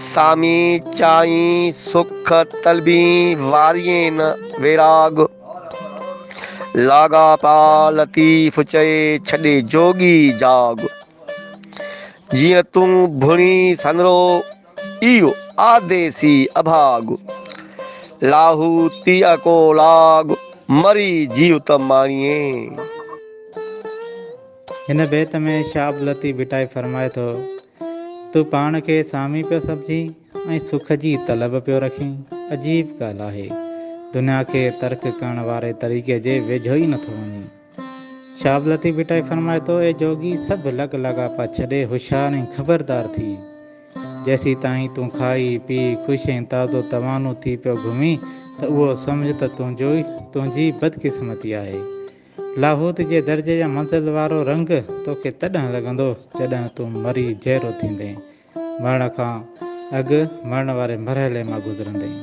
سامي چائين سک طلبين واريين نه ويراڳ. لاڳاپا لطيف چئي ڇڏي جوڳي جاڳ. جيئن تون ڀڻي سنرو ايو آديسي اڀاڳ. لاهوتيء ڪو لاڳ مري جيو ته ماڻيين. هن بيت ۾ شاهه عبداللطيف ڀٽائي فرمائي ٿو، تون پاڻ کي سامي پيو سمجهين ۽ سک جي طلب پيو رکين، عجيب ڳالهه آهي، دنيا کي ترڪ ڪرڻ واري طريقي جي ويجهو ئي نٿو وڃين. شاهه عبداللطيف ڀٽائي فرمائي ٿو، اي جوڳي! سڀ لڳ لاڳاپا ڇڏي هوشيار ۽ خبردار ٿي. جيسيتائين تون کائي، پي، خوش ۽ تازو توانو ٿي پيو گهمين ته اهو سمجهه ته تنهنجو ئي تنهنجي بدقسمتي آهي. لاهوت جي درجي يا منزل وارو رنگ توکي تڏهن لڳندو جڏهن تون مري جيئرو ٿيندين. مرڻ کان اڳ مرڻ واري مرحلي مان گذرندين.